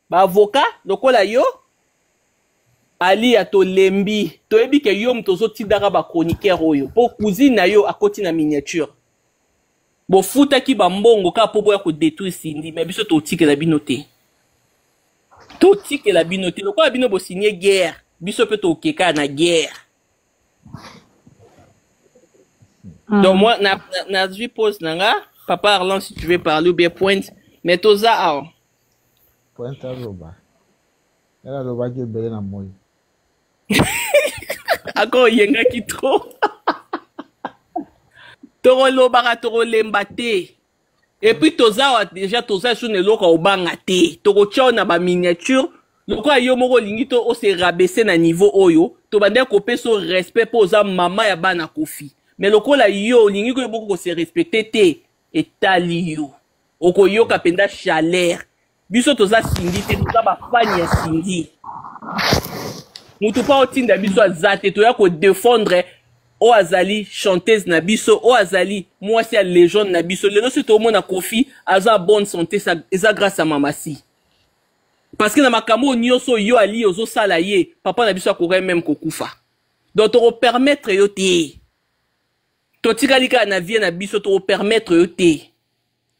Ba avocat lokola yo Aliya tolembi toyebi ke yo moto ozotindaka ba chroniqueur oyo po cousine na yo akoti na miniature bofutaki ba mbongo kaka po boya ko detruire Cindy mais biso totikela bino te totikela bino te lokola bino bosigne guerre biso pe tokeka na guerre. Donc moi na nazwi pause na nga papa Arlan si tu veux parler ou bien pointe mais toza awa. Pointe aloba. Yala alobaki ebele na moi. Ako oyengaki trop. Tokolobaka tokolemba te. Et puis toza awa deja toza lisusu na eloko ya kobanga te. Tokotia yo na ba miniature lokola yo moko olingi to o se rabaisser na niveau oyo tobandaki kopesa yo respect mpo oza mama ya bana Koffi. Mais lokola yo olingi ko yo moko ko se respecter te etali yo. Okoyoka mpenza chaleur. Biso toza Cindy te, toza ba fan ya Cindy. Mutu pa otinda biso aza te, toya ko defendre oyo azali chanteuse na biso, oyo azali mwasi ya legende na biso. Lelo soki tomona Koffi aza bonne santé, eza grâce à Mama Si. Parce que na makambo oyo nyonso yo Ali ozosala ye, papa na biso akoki meme kokufa. Donc toko permettre yo te. Totikali kaka na vie na biso, toko permettre yo te.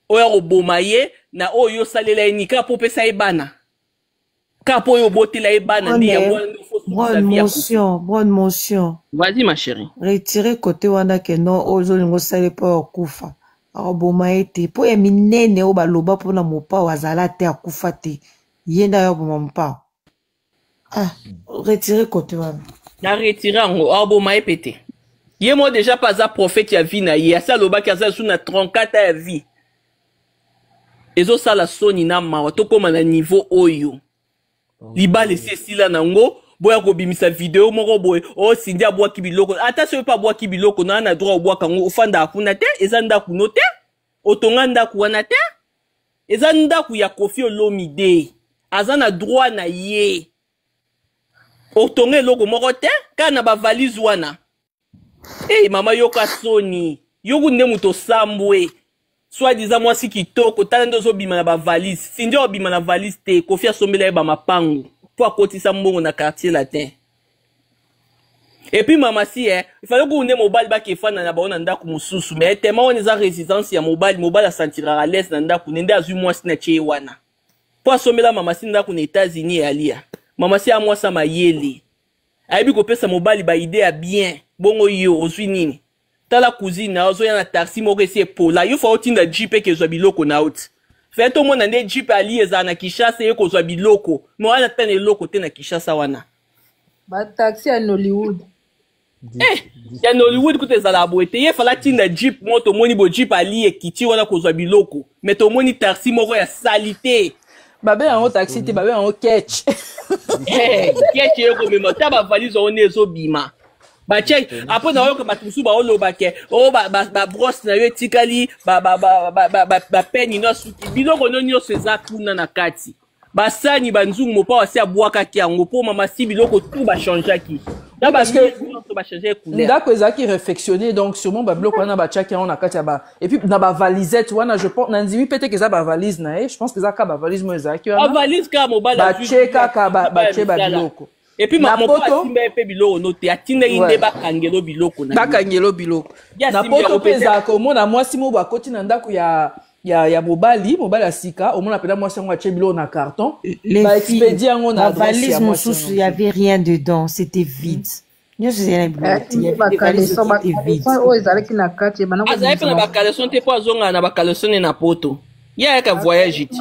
Oyo akoboma ye na oyo yo osalela ye nini kaka mpo opesa ye bana kaka mpo oyo obotela ye bana nde yango wana nde ofo Bonne mention, bonne mention. Vas-y ma chérie. Retire côté wana ke non oyo ozolinga osala mpo akufa. Akoboma ye te mpo ya minene oyo baloba mpo na mopao azala te akufa te. Ye nde ayoboma mopao. Ah, retire côté wana. Na retire yango, akoboma ye pe te. Ye moko deja pe aza prophète ya vie na ye, asi alobaki aza lisusu na 34 ans ya vie. Ezosala soni na mawa tokóma na niveau oyo. Libala esi esila nango, boya kobimisa video moko boye, oh Cindy abwaki biloko. Ata soki pe abwaki biloko, na na droit obwaka yango, ofandaka kuna te, eza ndako no te, otonga ndako wana te. Eza ndaku ya Koffi Olomide. Aza na droit na ye. Otonga eloko moko te kaka na ba valise wana. Hey, mama yoka soni. Yo kutu nde moto osambwe. Soit disant mwasi kitoko, tala nde ozobima na ba valise. Cindy obima na valise te, Koffi asombela ye ba mapangu po akotisa mbongo na quartier latin. Et puis mama si eh, il fallait que nde mobali ba kefana na bango na ndako mosusu, mais tellement wana eza résidence ya mobali, mobali asentiraka à l'aise na ndako nde azwi mwasi na tie wana. Po asombela mama si ndako na États-Unis ya alia. Mama si a mwasi mayele. Ayebi kopesa mobali ba idée ya bien. Bongo yo ozwi nini? Tala cousine na ozoya na taxi moko esi epola. Yo fa otinda jeep eke ezwa biloko na oti. Fe tomona nde jeep ali ezala na Kinshasa eye kozwa biloko. Mais wana pe na eloko te na Kinshasa wana. Ba taxi ya Nollywood. Eh, ya Nollywood kutu ezalaka boye te. Ye fala tinda jeep moko tomoni bo jeep ali ekiti wana kozwa biloko. Mais tomoni taxi moko ya salite. Babe yango taxi te, babe yango ketch. Eh, ketch ye komema ta ba valise yango nde ezobima. Batie après na oyoka bato mosusu baoloba ke o ba ba, ba brosse na yo etikali ba ba ba ba ba, ba, ba peigne no suki biloko no nyonso eza kuna na kati. Basani banzungu mopao asi abwakaki yango mpo mama si biloko tout bachangeaki na Parce que nyonso bachange couleur. Ndako ezalaki réfectionné, donc sûrement babiloko wana batiaki yango na kati ya ba et puis na bavalisette wana, je pense nandimi pe te ke eza bavalise na ye, je pense que eza kaka bavalise moko ezalaki wana. Bavalise kaka mobali azwi batie kaka batie misala. Babiloko Et puis na mopao poto asimba ye mpe biloko no te, atindaki nde bakangelo biloko na ye. Bakangelo biloko Ye na asimbi poto yango mpe mpe te. ezalaka omona mwasi moko akoti na ndako ya mobali, mobali ya sika, omona mpenza mwasi yango atie biloko na carton, Les filles, baexpedie yango na ma adresse valise ya mwasi mosusu, yango. il y avait rien dedans, c'était vide. Nyonso ezali na biloko te, il y avait des valises Bakaleson qui étaient vides. bakaleson oyo ezalaki na kati ebanda Azali mpe kobimisa na bakaleson te mpo azongaka na bakaleson ne na poto. Ye ayaka voyage ti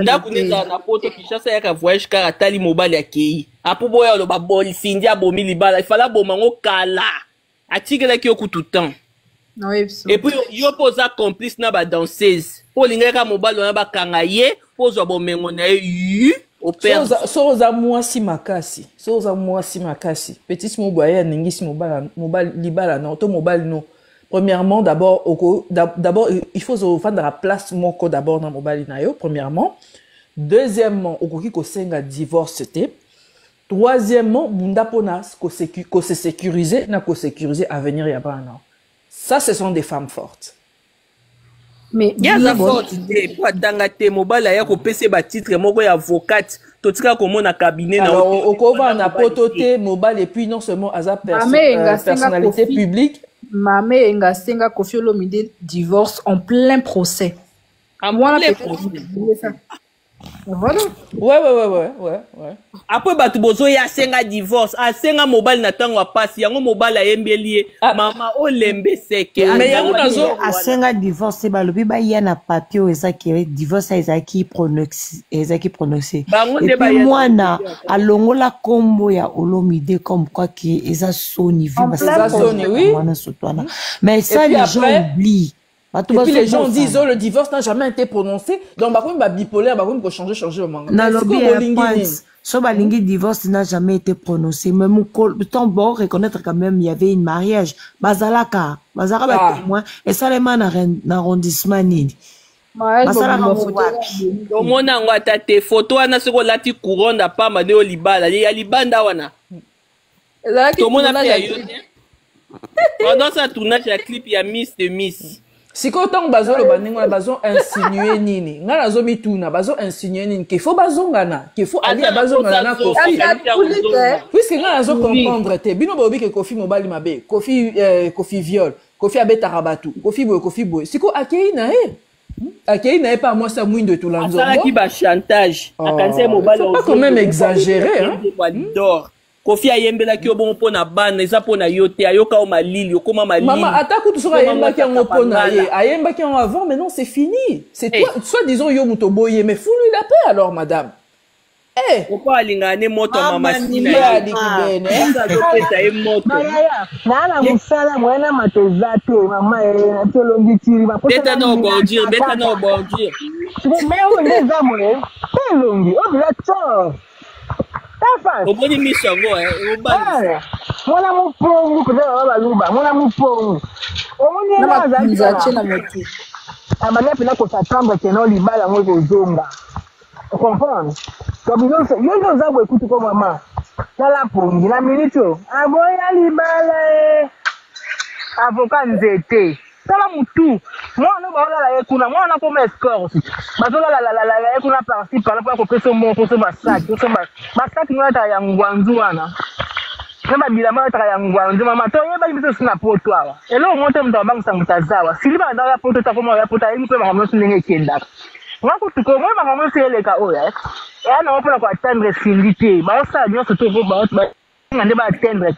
ndako nde ezala na poto Kinshasa, ayaka voyage kaka atali mobali akei apo boya aloba boli Cindy abomi libala, ifala aboma yango kala, atikelaki yo kutu temps. Et puis yo mpo oza complice na badanseuse mpo olingaki kaka mobali wana bakanga ye mpo ozwa bomengo na ye yu operdre. So oza mwasi makasi, so oza mwasi makasi, petite moko boye aningisi mobali, mobali libala na to mobali no, premièrement d'abord oko d'abord il faut ofandaka place moko d'abord na mobali na yo premièrement. Deuxièmement, okoki kosenga divorce te. Troisièmement, bunda mpona kose sécuriser na kosécuriser avenir ya bana. Ça, ce sont des femmes fortes. Mais Ye aza bino bo- forte te mpo atanga te, mobali aya kopesa ye batitre moko ya avocate, totika komona cabinet na yo Alors te. okovanda na Mobali poto te. te, mobali, et puis non seulement aza Mame Eyenga asenga personnalité Kofi, publique. Mame Eyenga asenga Kofi Olomide divorce en plein procès. En Wana plein peut-être procès. oublier ça. Voilà. Ouais. Après bato bozoya asenga divorce, asenga mobali na ntango ya pasi yango, mobali ayembeli ye. Ah. Mama olembe seke. Mais yango nazo Asenga divorce te, balobi baya na papier oyo ezaki divorce ezalaki prononcé, ezalaki prononcé. Bango nde Et puis baya na mwana papier. alongola nkombo ya Olomide, comme quoi ke eza soni vu En plein Eza soni, oui. mwana soto wana, mais Et ça puis les gens après oublient, bato Et puis les gens disent, bazobosana. oh, le divorce n'a jamais été prononcé. Donc, bah, comme bah, bipolaire, bah, comme changer, changer, manga. Mais Nalobi sikoyo ya bolingi nini? pointe so balingi divorce n'a jamais été prononcé, mais mokolo tant bon reconnaître quand même il y avait une mariage, bazalaka bazalaka Ah. batémoin, esalema na arrondissement nini, Maël basalaka Bobima yango photo wapi? Omona yango ata te, foto wana soki olati couronne ya pamba nde yo libala ya libanda wana. Ezalaki Tomona mpe tournage ya ya yo clip. te pendant sa tournage ya clip ya Miss de Miss. Sikoyo ntango bazoloba ndenge wana, bazo insinue nini? Ngai nazomituna, bazo insinue nini? Ke faut bazongana, ke faut Aza Alia na bazongana mposa na zonga. Kofi. Asa kulite. Puisque ngai nazo Oui. comprendre te, bino bolobi ke Kofi mobali mabe, Kofi, Kofi viol, Kofi abetaka bato, Kofi boye, Kofi boye. Sikoyo akei na ye. Akei na ye pa mwasi ya mwindo etula nzongo. Asalaki bachantage, akanisi ye Oh, mobali. faut pas quand même exagérer, hein. Alidor, Kofi ayembelaki yo bongo mpo na bana, eza mpo na yo te. Ayoka yo malili, okóma malili. Mama, ata kutu soki Okóma ayembaki yango mwasi mpo na ye, akapangala. ayembaki yango avant, mais non, c'est fini. C'est Eh. toi, soit disons yo moto boye, mais fous-lui la paix alors, madame. Eh, Moko alingaka ne moto ya Mama mama ni Sina ye ye. mama. aliki bene. Mutu azopesa ye moto. Bayaya naa na mosala moya na mato eza te, mama eh, tolongi tiri Beta na obordure, beta na obordure. Me oyo nde eza boye te, elongi oyo mpenza tor tafas. Omoni miso yango eh, obangisa. Mwana mopongu mpenza, baba baluba, mwana mopongu, omoni ye Na nde azalaki makunza wana atie na motu. Abanda mpena kosatendre keno libala yango ekozonga, comprendre? Donc biso yo nde oza boye kutu ko mama tala pongi na minute oyo aboya libala e avocat nzete, tala mutu mwana oyo baolala ye kuna, mwana akoma escorte, bazolalalalala ye kuna parci par là mpo ya kopesa moko poso basaki poso basaki ngo ataka ya ngwanzu wana na babilamba ataka ya ngwanzu. Mama, toyebaki biso si na poto awa, eloko moko te moto abangisa moto aza awa sili banda ya poto, takoma ya poto, ayebi mpe makambo nyonso ndenge ekendaka. Nga kutu komoi makambo nyonso eleka oyo eh. Eya nango mpona koatteindre Cindy te, baosala nyonso te po bainga nde baatteindre,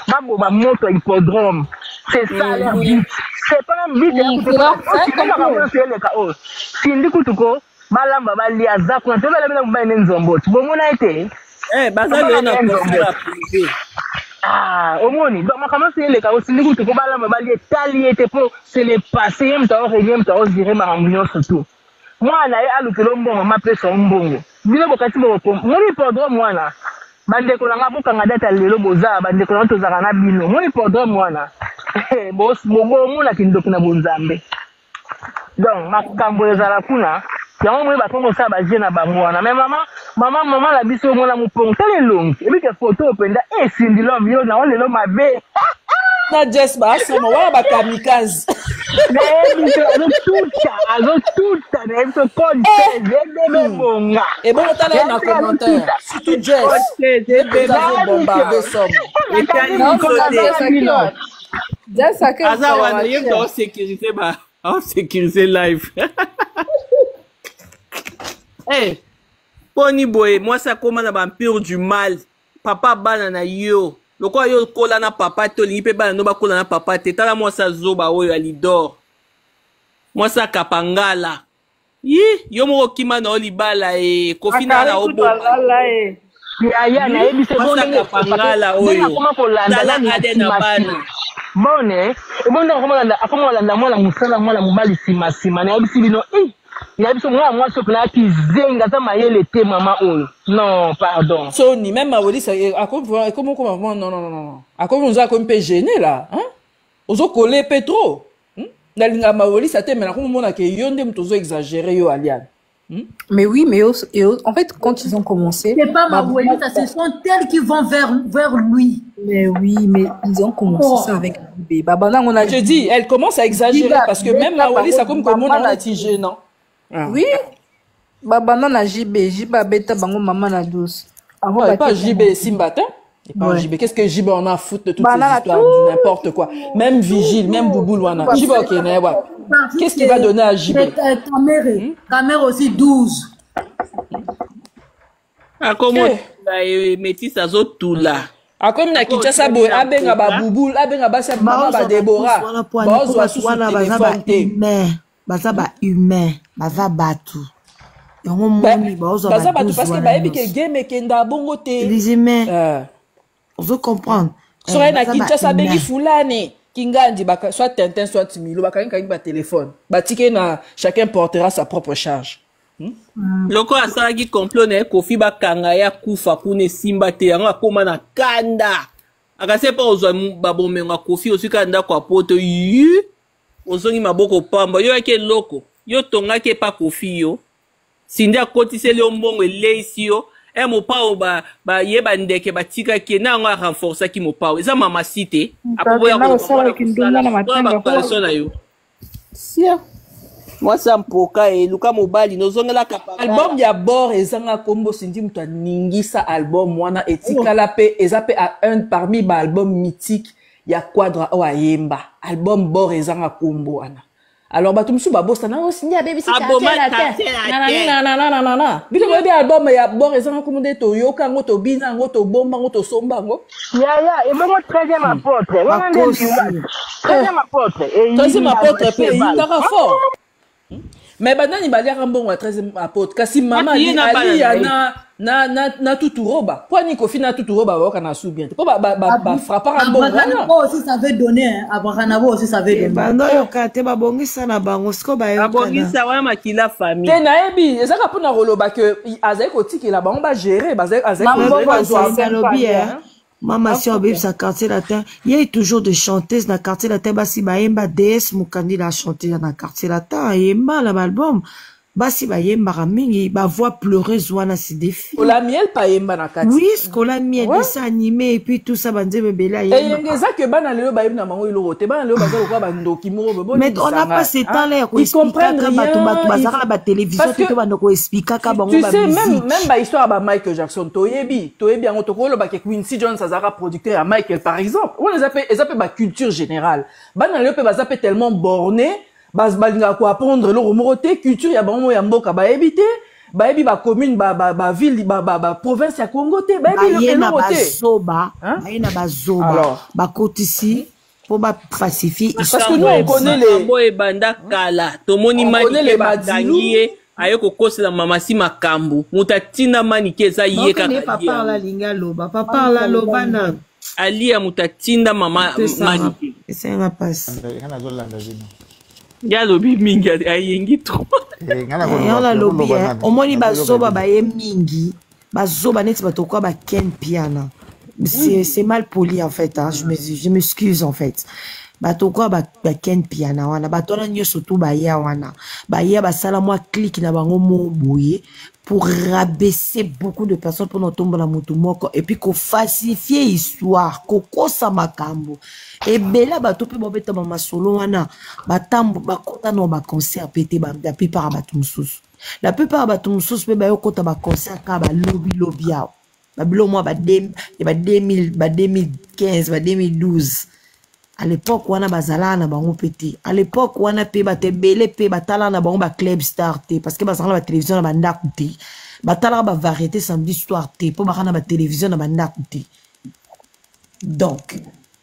baboma moto ya hippodrome. C'est ça leur but, c'est pas même but ya kutu. C'est c'est un Osili makambo complot. nyonso eleka oyo, Cindy kutu ko balamba balia aza kuna te, balabela mobali nde nzombo ti bomona ye te. Eh, baza lelo na concert ya privé. Ah, omoni, donc makambo nyonso eleka, osindi kutu ko balamba balia etali ye te, mpo c'est le passé. Ye moto aorégler, ye moto aogérer makambo nyonso tu. Mwana ye alukela mbongo, mapesa mbongo, bino bokati moni hippodrome wana. Bandeko na nga, bokanga date lelo, boza bandeko na nga, tozalaka na bino. Moni hippodrome wana, bomona kindoki na bonzambe. Donc makambo ezala kuna yango, moyi bakongo kosala baje na bango wana. Mais mama, mama, mama na biso, omona mopongo, tala elongi ebike foto oyo mpenza esindi lomi yo nango lelo mabe. Na Jess baasoma wana bakamikaze. Nayebi te, azotuta, azotuta, nayebi te, code 16 ebebe bonga. Ebongo tala ye na commentaire, surtout Jess, ye mpenza azobombarde somo. Etali biso te. Jess ake Aza wana, ye moto aosécurise, ba aosécurise live. Eh, mponi boye mwasi akóma na baempire du mal. Papa bana na yo, lokola yo okola na papa te, olingi mpe bana no bakola na papa te. Tala mwasi azoba oyo Alidor, mwasi akapangala yi, yo moko okima na yo libala e Kofi na na oboma. Yaya, nayebi se Mwasi akapangala oyo. Akoma kolanda Tala nani ade na bana. Bone ebonde akoma kolanda mwana mosala, mwana mobali nsima. Nayebisi bino, eh, nayebi so mwana mwasi oyo mpena akizenga, aza mayele te, mama oyo, non, pardon. Soni, même Mawelisa akomi okoma vraiment, non, non, non, non, akomi oza, akomi mpe gêné là, hein? Ozokole mpe trop, Nalingaka Mawelisa te, mais nakomi omona ke yo nde moto ozo exagéré, yo Aliane. Mais oui, mais en fait, quand ils ont commencé. C'est pas ma Maouelita, ce sont elles qui vont vers lui. Mais oui, mais ils ont commencé ça avec Bébé. Bah, là, on a Je dis, elle commence à exagérer parce que même Maweli, ça comme comme on a été gênant. Ah. Oui. Baba, non, na JB, JB beta bango maman na douce. Ouais, pas JB Simba, hein? Et pas ouais. JB. Qu'est-ce que JB en a à foutre de toutes ces histoires, du n'importe quoi. Même Vigile, même Bouboul, wana. JB, ok, ouais. Qu'est-ce qu'il va donner à JB? Kamerhe aussi 12. Akomo métis azotula. Akomi na Kinshasa boye, abenga babubul, abenga basi ya mama badebora, bazwa susu telefone te. Baza bahumain, baza bato. Yango moni baozwa baza bato parce que bayebi ke game ekenda bongo te. Les humains, ozo comprendre. Soki aye na Kinshasa, abengi fulani kingandi, soit Tintin, soit Milo, bakangi kangi batelefone, batike na chacun portera sa propre charge. Loko asalaki complot na ye, Kofi bakanga ye, akufa kuna, esimba te. Yango akóma na kanda, akasi mpo ozwa babomengo ya Kofi. Ozwi kaka ndako ya poto, yu ozongi maboko pamba. Yo yaki eloko yo tongaki epa Kofi, yo Sindi akotiseli yo mbongo, eleisi yo e Mopao baye bandeke batikaki ye na yango, arenforçaki Mopao. Eza mamasi te, akoboya bakoalition na yo. Sia mwasi ya mpoka, eluka mobali nozongelaka. Album ya bord ezanga kombo, Sindi moto aningisa album wana, etikala mpe eza mpe un parmi baalbum mythique ya Quadra oyo ayemba, album bord ezanga kombo wana. Alors bato mosusu babosana o Sindi abebisi. Bino boyebi album ya bord ezanga kombo nde toyoka yango, tobina yango, tobomba yango, tosomba yango. Yaya, ebongo 13e apôtre wana nde 13e apôtre? 13e apôtre mpe eyindaka fort, mais banani baliaka mbongo ya 13e apôtre? Kasi mama Aliya na Tuturoba, mpo ani Kofi na Tuturoba bayoka na su bien te, mpo bafrappaka mbongo wana. Aussi ça veut donner Abrakanabo aussi ça veut donner. Bando oyoka te, babongisa na bango siko. Babongisa wana makila famille. Te, nayebi ezaka mpona koloba ke azali kotikela bango bagere. Nalobi mama si obebisa Quartier Latin ye toujours de chanteuse na Quartier Latin, basi bayemba. Ds Mokandi la chanteuse na Quartier Latin, ayemba na baalbum. Basi bayembaka mingi, bavoix pleureuse wana, c'est des filles. Scola Miel pa yemba na kati. Oui, Scola Miel, ouais. Dessin animé et puis tout ça, banzembo ebele ayemba. Eyenge eza ke bana lelo bayebi na bango eloko te. Bana lelo baza lokola bandoki moko. Mais on n'a pas ce temps là ya koexplikaka bato. Bato bazalaka na batélévision te, to bando koexplikaka bango. Tu sais, même bahistoire ya ba Michael Jackson, toyebi yango. Tokoloba ke Quincy Jones azalaka producteur ya Michael, par exemple. Wana eza mpe baculture générale. Bana lelo mpe baza mpe tellement borné, balingaka koapprendre eloko moko te. Culture ya bango ya mboka bayebi te, bayebi bacommune, baville, baprovince ya Congo te, bayebi eloko te. Bazoba baye na bazoba bakotisi mpo bafalsifie. Parce que nous on connaît les Bo ebanda kala, tomoni Manike bakangi ye, aye kokosela mamasi makambo. Moto atinda Manike eza ye kaka. Papa alingi aloba, papa alaloba na Alia, moto atinda mama Manike. Esenga mpasi. Nga nazolanda bino. Ye alobi mingi, ayengi trop. Yango nalobi, omoni bazoba baye mingi, bazoba neti bato kwa baken piana. C'est mal poli en fait, hein. Je m'excuse en fait. Bato kwa baken piana wana, bato wana nyonso tu baya wana, baya basala mwa clique na bango mo boye pour rabaisser beaucoup de personnes, mpona otombola motu moko et puis kofalsifie histoire, kokosa makambo ebele. Bato mpe babetama masolo wana, batambo bakota na baconcert mpe te. La plupart ya bato mosusu, la plupart ya bato mosusu mpe bayokota baconcert kaka balobilobi awa, babilo mwa ba 2000, ba 2015, ba 2012. À l'époque wana bazalaka na bango mpe te. À l'époque wana mpe bato ebele mpe batalaka na bango baclub star te, parce que bazalaka na batélévision na bandako te. Batalaka bavariété samedi soir te, mpo baka na batélévision na bandako te. Donc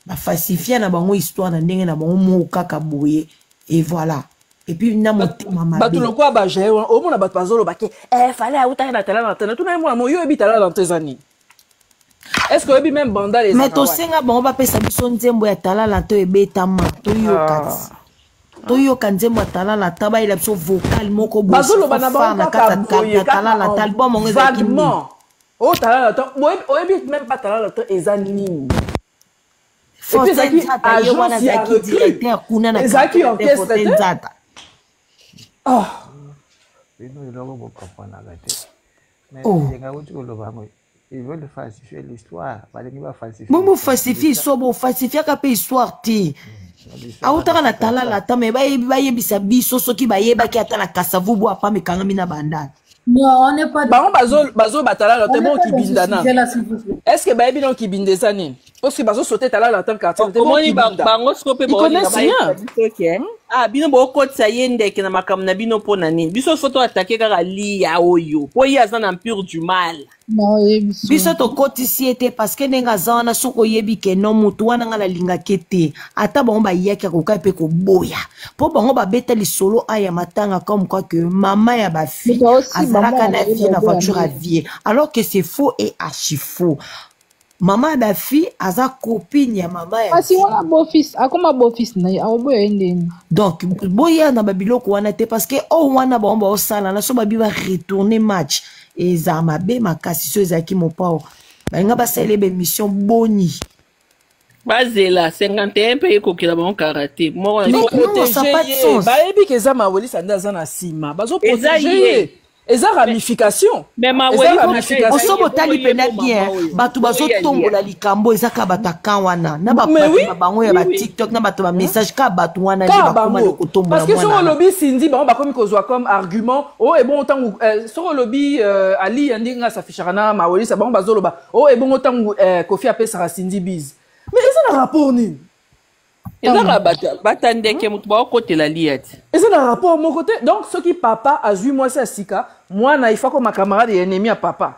bafalsifia na bango histoire na ndenge na bango moko kaka boye, et voilà. Et puis na motema mabe. Bato lokola bajaye wana, omona bato bazoloba ke Fally autaki na Talala Antene. Tuna ye mwana mo yo, oyebi Talala Antene eza nini? Est ce que oyebi même Bandal? Mais tosenga bango bapesa biso nzembo ya Talala to ebetama, toyoka ti toyoka nzembo ya Talala, ta bayela biso vocal moko. Bazoloba na bango kaka boye. Talala ta album yango ezalaki nini? Oyo Talala to oyebi même pas Talala to eza nini. Ezalaki agence ya directeur kuna na ezalaki orchestre te. Nzata. Oh. Bino eloko bokomprenaka te. Mais Oh. yenga uti koloba yango. Ils veulent falsifier l'histoire. Balingi ba falsifier. Bo bofalsifie histoire, bofalsifiaka mpe histoire te. Autaka na talala ata me bayebi bayebisa biso soki bayebaki ata na kasavubu apama ekangami na bandala. Non, on n'est pas. Bango bazo bazo batalala On te n'est bon pas dans ce kibinda na. sujet-là, s'il vous plaît. Est-ce que bayebi non kibinda eza nini? Parce que bazo sauter talala tant quartier te bon Omoni kibinda. bango siko mpe Ils baolinga connaissent rien. bayebisa biso ke ah bino bokotisa ye ndeke na makambo na bino mpo na nini. Biso fo toatake kaka liya oyo mpo ye aza na empire du mal. Non, oyebi so. Biso tokotisi ye te parce que ndenge aza wana, soki oyebi ke no motu wana nga nalingaki te, ata bango bayaki akokai mpe koboya mpo bango babeta lisolo aya matanga comme quoi que mama ya bafille Moto aosimba azalaka mwana na na ye vie na lokola voiture ya nde. vie, alors que c'est faux et archi faux. Mama ya bafille aza copine ya mama ya Kasi vie. wana beau-fils, akoma beau-fils na ye, akoboya ye ndeni. Donc boya na babiloko wana te parce que oyo wana bango baosala na so babi baretourne match ezala mabe makasi. So ezalaki mopao balinga basalela baémission boni. Bazela 51 mpe ekokela bango karate moko na Mais non, Bazoprotege ça n'a pas de ye. sens. Bayebi ke eza mawelisa nde aza na nsima. Eza Bazoprotege ye. ye. Eza ramification. Me Eza mawelisa ramification. Oso botali mpena bien, bato bazotombola bazotombola likambo eza kaka bato aka wana na Mais bato oui. na bango ya Oui, oui. batiktok na bato bamessage, kaka bato wana nde Kaka bakoma na bango kotombola parce que soki mwana. olobi Cindy, bango bakomi kozwa comme argument o ebongo ntango soki olobi Ali ya ndenge asafishaka na mawelisa, bango bazoloba o ebongo ntango Kofi apesaka Cindy bise. Mais eza na rapport nini? Eza kaka bato bata ndeke moto baokotela lia te. Eza na rapport moko te. Donc soki papa azwi mwasi ya sika, mwana ifa koma camarade ya ennemi ya papa.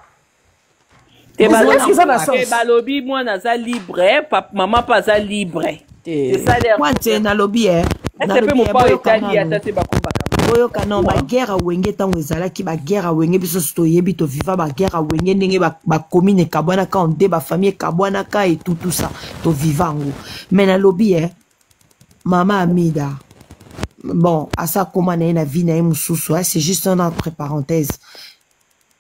Te. Est-ce que eza na Te sens? balobi mwana aza libre, mama mpe aza libre. Te. Esali Mwa nte nalobi e ese mpe nalobi e mopao boyoka etali nanu. ata te bakombaka. Boyoka nano, baguerre ya Wenge ntango ezalaki baguerre ya Wenge, biso nyonso toyebi, toviva baguerre ya Wenge ndenge bacommune ekabwanaka onde bafamille ekabwanaka etutusa, toviva yango. Mais nalobi e mama Amida, bon, asa akóma na ye na vie na ye mosusu, hein, c'est juste un entre parenthèse.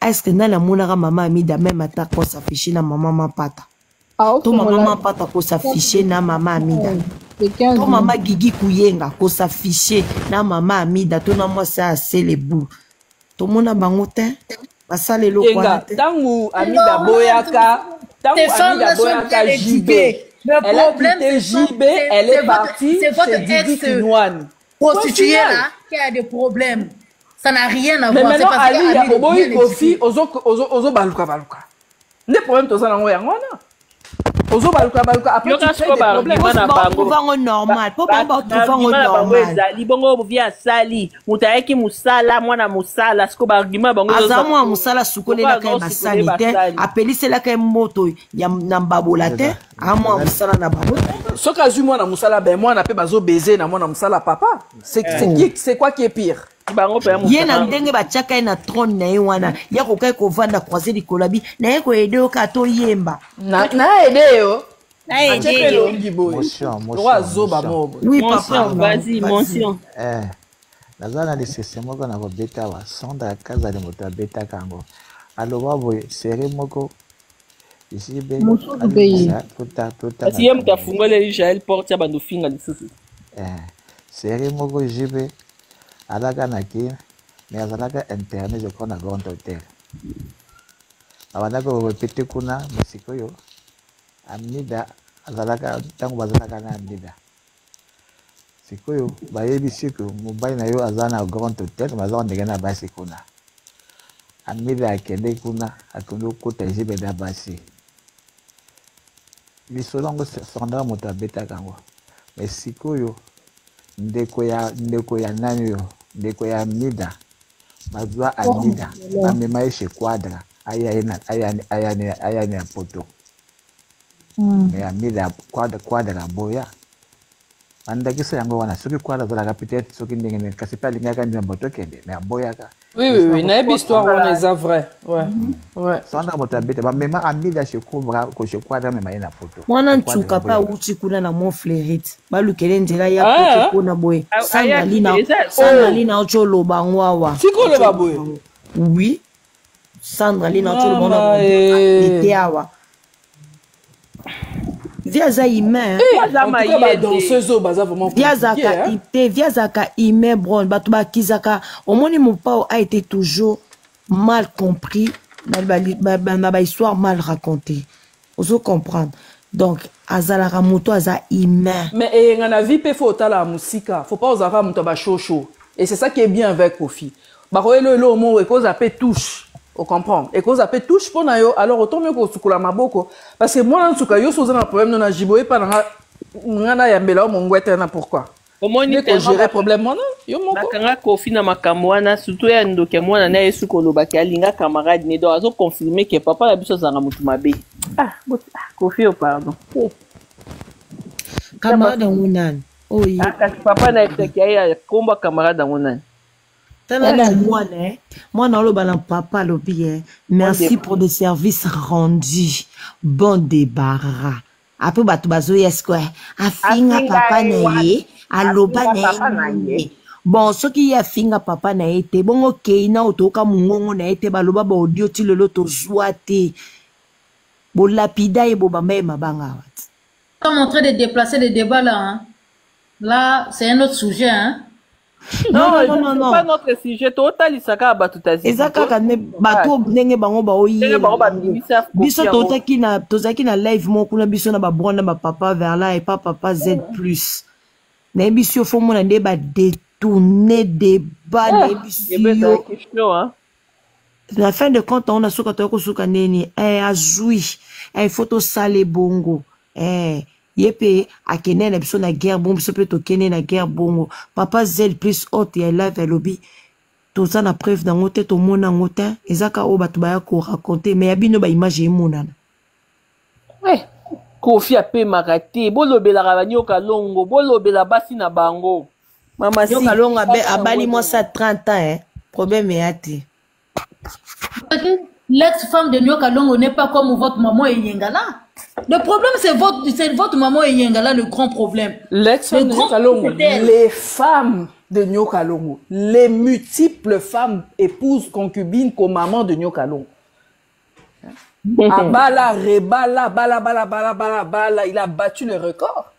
Est ce que nani amonaka mama Amida même ata kosafishe na mama Mapata to mama Aofungola Mapata kosafishe na mama Amida le 15 to mama Gigi Kuyenga kosafishe na mama Amida to na mwasi ya Selebu? Tomona bango te basala eloko wana Yenga te. ntango C'est Amida normal. boyaka, ntango Ces Amida femmes-là sont boyaka bien JB, éduquées. Le elle a problème, quitté ce sont- JB, elle c'est est votre, partie c'est votre chez Didi Kinwani. Point ex-prostituée final. là qui a des problèmes. Ça n'a rien à Mais voir. C'est maintenant parce que Ali ya Amine est oboyi bien Kofi, éduqué. ozobaluka baluka nde problème toza nango yango wana, ozobaluka baluka, après tu Yoka crées siko des problèmes. baargument na bango. Batrouve yango normal mpo bango batrouve yango Baargument na bango normal. ezali bongo vie asali moto ayaki mosala mwana mosala siko baargument na bango Aza mwa mosala, sukolelaka ye Lokola basani azosukola te, basani. apeliselaka ye moto ya na mbabola te, aa mwa mosala na bango. Soki azwi mwana mosala, ben mwana mpe bazobeze na mwana mosala papa, c'est quoi qui est pire? Bango mpe ya Ye na mosala. ndenge batiaka ye na trône na ye wana, ye akokaki kovanda croise likolo abi naye koyede yo kaka toyemba. Na aide yo Naede atie mpe yo. elongi boye Motion, lokwa motion, azoba motion. moko boye. Oui Mention, papa, vas-y, vas-y. mention. Naza na lisese moko na kobeta awa. Sandra Kazali moto abetaka yango, aloba boye seri moko JB Mosusu mpe ye. alibisa Kasi ye totanga moto afungoleli Jael porte ya bando finga lisusu. Seri moko JB alaka na Kin, mais azalaka interné, je crois, na Grand Hôtel. Abandaki korepete kuna. Mais sikoyo Amida azalaka, ntango bazalaka na Amida, sikoyo bayebisi ke mobali na yo aza na Grand Hôtel, baza ndenge na basi kuna. Amida akende kuna, akende kokota JB na basi. Lisolo yango Sandra moto abetaka yango. Mais sikoyo ndeko ya nani oyo, ndeko ya Amida, bazwa Amida, bamema ye chez Quadra, aya ye na aya na poto. Mais Amida, Quadra aboya. Bandakisa yango wana, soki Quadra azalaka peut-être soki ndenge nini, kasi mpe alingaka ndima bato okende, mais aboyaka. Oui, nayebi histoire wana, eza vrai, ouais. Sandra moto abeta, bamema Amida chez Cobra, chez Quadra, amema ye na poto. Mwana Quadra ntsuka mpe aboyaka. awuti kuna na Mont Fleurit, balukele nzela ya Ah, poto mpona boye. Sandra Ayaki Lina, eza Sandra oh Lina oti oloba yango awa. Sikoyo oloba boye. Oui, Sandra Lina oti oloba Mama ngo na eh. ete awa. Vie aza humain. Eh, Aza en tout cas mayele. badanseuse oyo baza vraiment Vie compliqué azalaka hein? te, vie azalaka humain bron. Bato bakizaka omoni mopao a été toujours mal compris na ba, ba, ba, na ba histoire mal racontée. Ozo comprendre. Donc azalaka moto aza humain. Mais eyenga na vie mpe fo otala ya mosika, faut pas ozalaka moto ya bashosho, et c'est ça qui est bien avec Kofi. Bakoyela elo moko ekozala mpe touche, ocomprendre, ekozala mpe touche mpo na yo, alors otomi kosukola maboko parce que mwana nsuka yo so oza na problème no na jibo epa na nga nga nayambela yo mongwete na pourquoi Omoni nde tellement kogere problème wana yo moko. Bakanga Kofi na makambo wana, surtout ya ndoki ya mwana na ye suki olobaki alinga camarade ne, donc azoconfirme ke papa na biso azalaka motu mabe. Ah, ah, Kofi yo pardon. Eh, Camarade yango nani? Oyo ah, kasi papa na ye aye akomba camarade yango nani? Tala na mwana eh. Mwana oloba na papa alobi eh. Merci pour des services rendus. Bon débarras. Après bato bazoya sikoyo eh, afinga Afinga papa ye na ye, wapi? aloba Afinga na papa ye na ye. nini. Bon, soki ye afinga papa na ye te, bongo keina oyo toyoka mongongo na ye te, baloba ba audio ti lelo tozwa te. Bolapida ye bobamba ye mabanga awa ti. Sommes en train de déplacer le débat là. Hein. Là, c'est un autre sujet. Hein. Non, Non, non, non, c'est non, pas non. notre sujet. Totalisaka kaka bato taziki. Eza kaka nde bato ndenge bango Ndenge baoyela bango bango. babimisa Kofi Biso yango. tozalaki na tozalaki na live moko kuna, biso na babron na bapapa vers là epa papa Z plus. Nayebisi yo fo mona nde badetourne débat, nayebisi Ebe yo ezalaki chaud, hein. Na fin de compte ona suka toya kosuka ndeni eh, azwi eh, faut tosala ebongo eh, ye mpe akende na biso na guerre bongo, biso mpe tokende na guerre bongo. Papa zel plus haute ya live alobi toza na preuve nango te, tomona yango te, eza kaka oyo bato baya koraconte, mais ya bino baimage emonana. Eh, Kofi apemaka te, bolobelaka banyoka longo, bolobela basi na bango. Mama si. Nyoka longo basi na abali bango. mwasi ya 30 ans eh. Problème eya te. L'ex-femme de Nyoka Longo n'est pas comme votre maman Enyengala. Le problème, c'est votre maman Enyengala, le grand problème. L'ex-femme Le de grand Nyoka Longo, problème, c'est elle. les femmes de Nyoka Longo, les multiples femmes, épouses, concubines, comme maman de Nyoka Longo. Abala, rebala, bala, bala, bala, bala, bala, il a battu le record.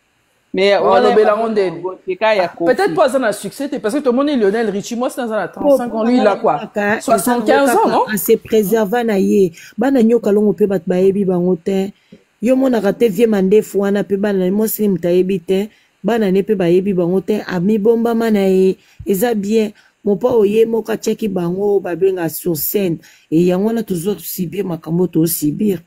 Mais Oh, wana lobela ngo ndeni. eka ya Kofi. Peut-être pas un succès, parce que tout le monde est Lionel Richie, moi c'est dans un 35 ans, lui il a quoi 75 ans, non? Ase préserva na ye bana nyoka longo mpe bato bayebi bango te, yo monaka te vie mandefu wana mpe bana mwasi ni moto ayebi te, bana ne mpe bayebi bango te, amibombama na ye eza bien. Mopa oye moko atiaki bango babenga sur scène e yango wana tozosibir makambo tozosibir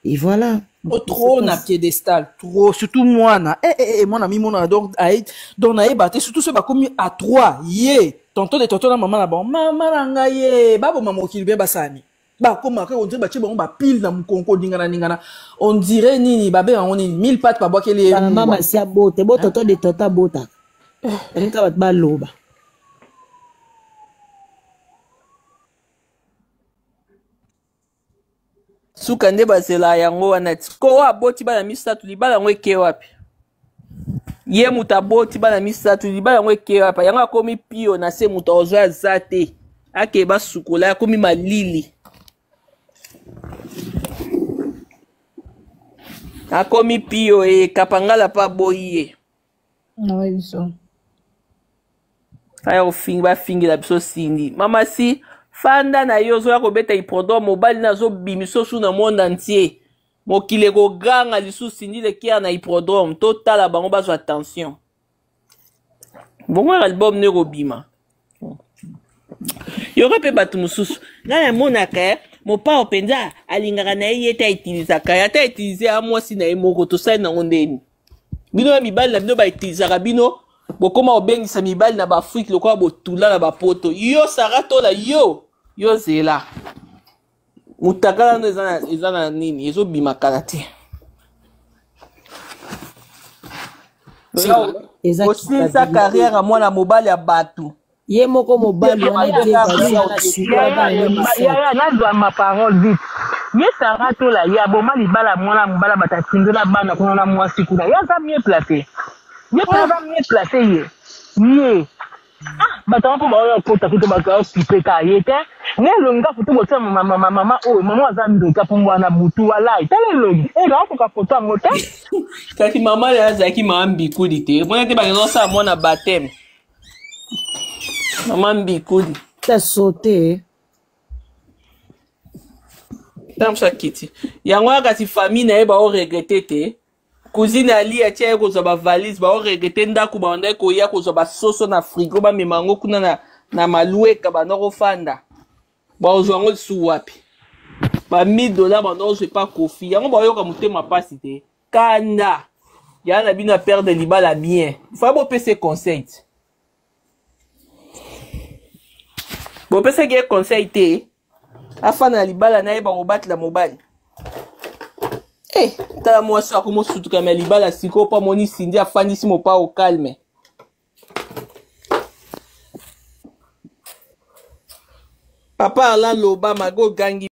et voilà. Oh, trop na piédestal, trop, surtout moi na eh eh eh moi na mi mona donc aïe donc na ba surtout ceux bakomi à trois ye tonton de tonton na maman na bon maman na ngai ye babo mama okili bien basani bakoma kaka on dirait batie bango bapile na mokongo ningana ningana, on dirait nini babenga yango nini mille pattes babwakeli ye bamama mbwa. masi abote bo tonton de tonton abotaka elinga bato baloba. Suka nde bazela yango wana ti ko oyo aboti bana misato, libala yango eke wapi? Ye moto aboti bana misato, libala yango eke wapi? Yango akomi pio na se, moto azwa aza te, ake basukola akomi malili, akomi pio e kapangala mpe aboyi ye. Ouais, biso. Aya kofingi bafingela biso Cindy. Mama si fanda na yo, ozoya kobeta hippodrome, mobali na azobimisa osu na monde entier, mokili ekoganga lisusu Cindy lekiere na hippodrome, totala bango bazwa attention bongo ya album ne ekobima. Yoka mpe bato mosusu ngai namonaka eh, mopao mpenza alingaka na ye ye te, autilisaka ye ata autilize ya mwasi na ye moko, tosali nango ndeni bino ya mibali na bino bautilisaka bino, bokoma kobengisa mibali na baafrike lokola botula na bapoto. Yo Sara Tola, yo yo zela mutakala no eza na nini ezobima kala te. Eza osilisa culpabilité. Carrière ya mwana mobali ya bato. Ye moko mobali wana die azala suka Yaya, bana ye misato. yaya, nazwa ma parole vite. Ye Sara Tola ye aboma libala mwana mobala, bato atindola bana kuna na mwasi kuna, ye aza mieux placé, ye mpe aza mieux placé ye ye. Ah, bato yango mpo baoya kota kutu bato baokipe ka ye te na elongi ka foto botia mama oyo mama aza ndoki apumbwa na butu walai tala elongi e naokoka foto yango te. Kasi mama na ye azalaki mama mbikudi te, mona te bakenda kosala mwana bateme mama mbikudi. Ta sauté. Ntango mosusu akiti yango wana, kasi famille na ye baoregrete te. Cousine Ali atia ye kozwa bavalise, baoregrete ndako bandaki koya kozwa basoso na frigo, bamema yango kuna na malueka, banda kofanda, baozwa yango lisusu wapi? Ba 1000 $ banda kozwa epa Kofi yango, baoyoka motema mpasi te. Kanda ya na bino ya perdre libala bien, fa bopesa ye conseil te, bopesaki ye conseil te, afanda na libala na ye, bakobatela mobali. Eh, tala mwasi akomosutukama ya libala sikoyo mpo amoni Sindi afandisi mopao calme. Papa ala loba mago ogangi.